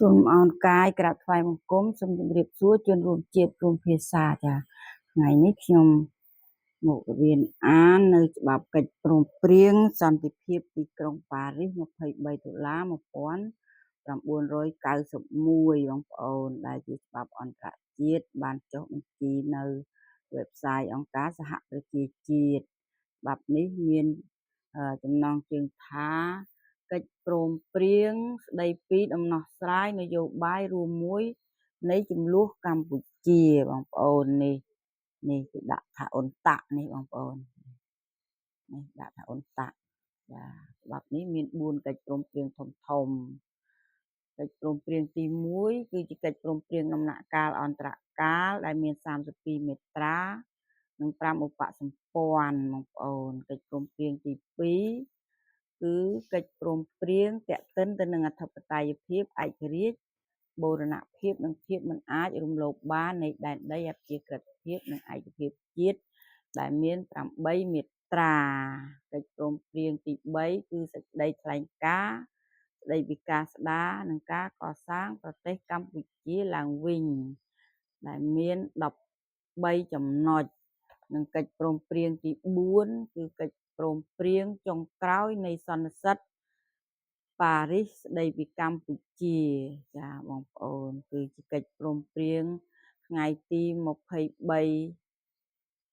សូមអោនកាយក្រាបថ្វាយបង្គំសូមជម្រាបសួរជនរួមជាតិរួមភាសាចាថ្ងៃនេះខ្ញុំមករៀនអាននៅច្បាប់កិច្ចព្រមព្រៀងសន្តិភាពទីក្រុងប៉ារីស23តុលា1991បងប្អូនដែលជាច្បាប់អន្តរជាតិបានចុះបញ្ជីនៅ website អង្គការសហប្រជាជាតិច្បាប់នេះមានចំណងជើងថាកិច្ចព្រមព្រៀងស្ដីពីដំណោះស្រាយនយោបាយរួមមួយនៃជម្លោះកម្ពុជាបងប្អូននេះនេះគេដាក់ថាអ៊ុនតាក់នេះបងប្អូននេះដាក់ថាអ៊ុនតាក់ចាច្បាប់នេះមាន4កិច្ចព្រមព្រៀងធំធំកិច្ចព្រមព្រៀងទី1គឺជាកិច្ចព្រមព្រៀងដំណាក់កាលអន្តរកាលដែលមាន32មាត្រានិង5ឧបសម្ព័ន្ធបងប្អូនកិច្ចព្រមព្រៀងទី2គឺកិច្ចព្រមព្រៀងទាក់ទិនទៅនឹងអធិបតេយ្យភាពឯករាជ្យបូរណភាពនិងភាពមិនអាចរំលោភបាននៃដែនដីអព្យាក្រឹតភាពនិងឯកភាពជាតិដែលមាន8មាត្រាកិច្ចព្រមព្រៀងទី3គឺសេចក្តីថ្លែងការណ៍ស្តីពីការស្ដារនិងការកសាងប្រទេសកម្ពុជាឡើងវិញដែលមាន13ចំណុចនិងកិច្ចព្រមព្រៀងទី4គឺកិច្ចព្រមព្រៀងចុងក្រោយនៃសន្និសីទប៉ារីសស្តីពីកម្ពុជាចាបងប្អូនគឺជាកិច្ចព្រមព្រៀងថ្ងៃទី23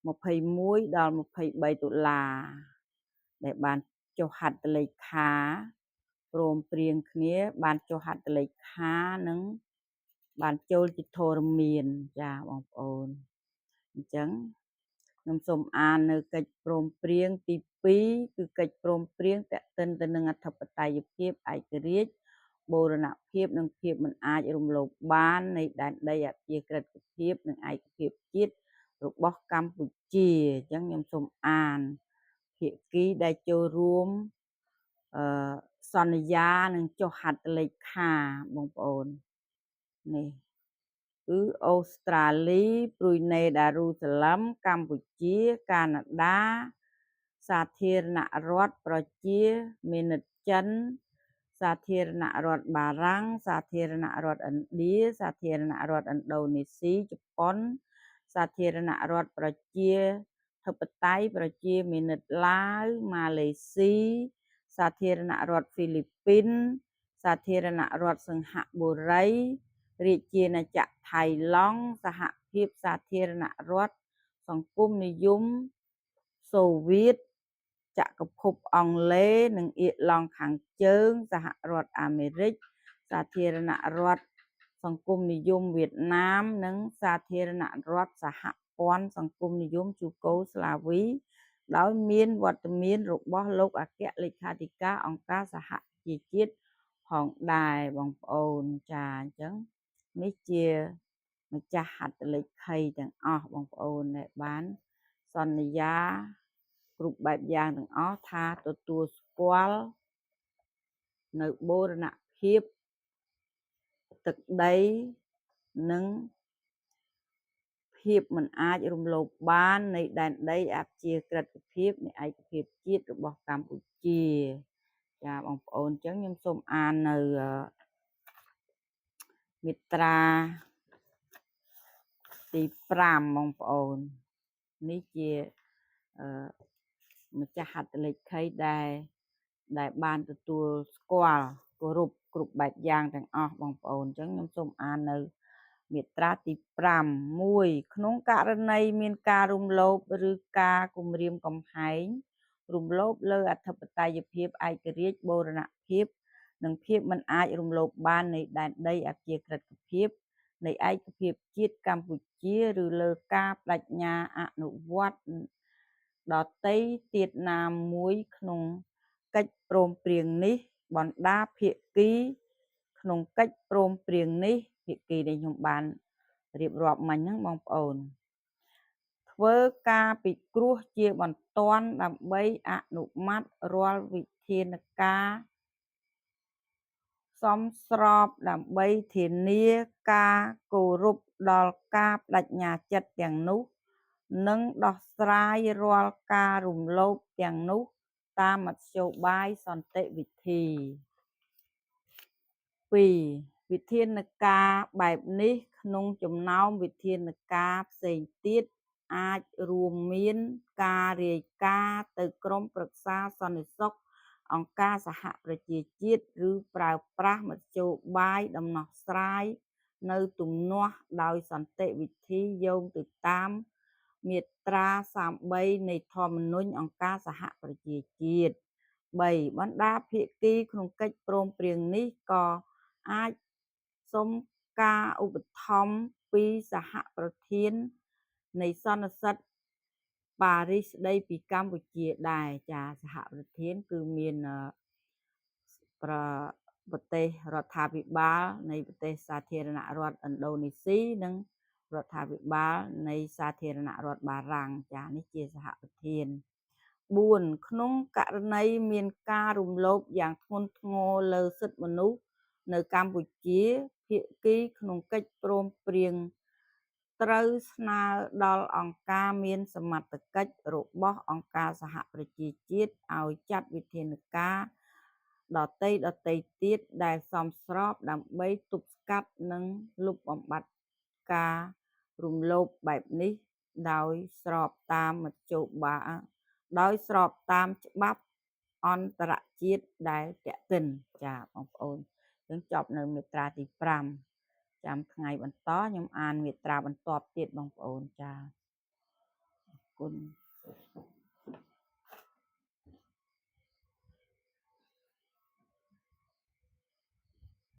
21ដល់23តុលាដែលបានចុះហត្ថលេខាព្រមព្រៀងគ្នាបានចុះហត្ថលេខានិងបានចូលជាធរមានចាបងប្អូនអញ្ចឹងខ្ញុំសូមអាននៅកិច្ចព្រមព្រៀងទី2គឺកិច្ចព្រមព្រៀងទាក់ទិនទៅនឹងអធិបតេយ្យភាពឯករាជ្យបូរណភាពនិងភាពមិនអាចរំលោភបាននៃដែនដីអព្យាក្រឹតភាពនិងឯកភាពជាតិរបស់កម្ពុជាអញ្ចឹងខ្ញុំសូមអានភាគីដែលចូលរួមអឺសន្យានិងចុះហត្ថលេខាបងប្អូននេះគឺអូស្ត្រាលីព្រុយណេដារូសាឡឹមកម្ពុជាកាណាដាសាធារណរដ្ឋប្រជាមានិតចិនសាធារណរដ្ឋបារាំងសាធារណរដ្ឋឥណ្ឌាសាធារណរដ្ឋឥណ្ឌូនេស៊ីជប៉ុនសាធារណរដ្ឋប្រជាធិបតេយ្យប្រជាមានិតឡាវម៉ាឡេស៊ីសាធារណរដ្ឋហ្វីលីពីនសាធារណរដ្ឋសិង្ហបុរីរាជាណាចក្រថៃឡង់សហភាពសាធារណរដ្ឋសង្គមនិយមសូវៀតចក្រភពអង់គ្លេសនិងអៀរឡង់ខាងជើងសហរដ្ឋអាមេរិកសាធារណរដ្ឋសង្គមនិយមវៀតណាមនិងសាធារណរដ្ឋសហព័ន្ធសង្គមនិយមជូកូស្លាវីដោយមានវត្តមានរបស់លោកអគ្គលេខាធិការអង្គការសហប្រជាជាតិផងដែរបងប្អូនចាអញ្ចឹងនេះជាម្ចាស់ហត្ថលេខីទាំងអស់បងប្អូនដែលបានសន្យាគ្រប់បែបយ៉ាងទាំងអស់ថាទទួលស្គាល់នៅបូរណភាពទឹកដីនិងភាពមិនអាចរំលោភបាននៃដែនដីអព្យាក្រឹតភាពនៃឯកភាពជាតិរបស់កម្ពុជាចាបងប្អូនអញ្ចឹងខ្ញុំសូមអាននៅមាត្រាទី5បងប្អូននេះជាអឺម្ចាស់ហត្ថលេខីដែលបានទទួលស្គាល់គោរពគ្រប់បែបយ៉ាងទាំងអស់បងប្អូនអញ្ចឹងខ្ញុំសូមអាននៅមាត្រាទី5 1ក្នុងករណីមានការរំលោភឬការគំរាមកំហែងរំលោភលើអធិបតេយ្យភាពឯករាជ្យបូរណភាពនិងភាពមិនអាចរំលោភបាននៃដែនដីអព្យាក្រឹតភាពនៃឯកភាពជាតិកម្ពុជាឬលើការបដិញ្ញាអនុវត្តដទៃទៀតណាមួយក្នុងកិច្ចព្រមព្រៀងនេះបណ្ដាភាគីក្នុងកិច្ចព្រមព្រៀងនេះភាគីដែលខ្ញុំបានរៀបរាប់មិញហ្នឹងបងប្អូនធ្វើការពិគ្រោះជាបន្ទាន់ដើម្បីអនុម័តរាល់វិធានការសមស្របដើម្បីធានាការគោរពដល់ការបដិញ្ញាចិត្តទាំងនោះនិងដោះស្រាយរាល់ការរំលោភទាំងនោះតាមមធ្យោបាយសន្តិវិធី2 វិធានការបែបនេះក្នុងចំណោមវិធានការផ្សេងទៀតអាចរួមមានការរាយការណ៍ទៅក្រុមប្រឹក្សាសន្តិសុខអង្គការសហប្រជាជាតិឬប្រើប្រាស់មធ្យោបាយដំណោះស្រាយនៅទំនាស់ដោយសន្តិវិធីយោងទៅតាមមាត្រា33នៃធម្មនុញ្ញអង្គការសហប្រជាជាតិ3បណ្ដាភាគីក្នុងកិច្ចព្រមព្រៀងនេះក៏អាចសុំការឧបត្ថម្ភពីសហប្រធាននៃសន្និសីទប៉ារីសស្ដីពីកម្ពុជាដែរចាសហប្រធានគឺមានប្រប្រទេសរដ្ឋាភិបាលនៃប្រទេសសាធារណរដ្ឋឥណ្ឌូនេស៊ីនិងរដ្ឋាភិបាលនៃសាធារណរដ្ឋបារាំងចានេះជាសហប្រធាន4ក្នុងករណីមានការរំលោភយ៉ាងធ្ងន់ធ្ងរលើសិទ្ធិមនុស្សនៅកម្ពុជាភាគីក្នុងកិច្ចព្រមព្រៀងត្រូវស្នើដល់អង្គការមានសមត្ថកិច្ចរបស់អង្គការសហប្រជាជាតិឲ្យចាត់វិធានការដទៃដទៃទៀតដែលសមស្របដើម្បីទប់ស្កាត់និងលុបបំបាត់ការរំលោភបែបនេះដោយស្របតាមមធ្យោបាយដោយស្របតាមច្បាប់អន្តរជាតិដែលទាក់ទិនចាបងប្អូនយើងចប់នៅមាត្រាទី5ចាំថ្ងៃបន្តខ្ញុំអានមាត្រាបន្ទាប់ទៀតបងប្អូនចាអរគុណ។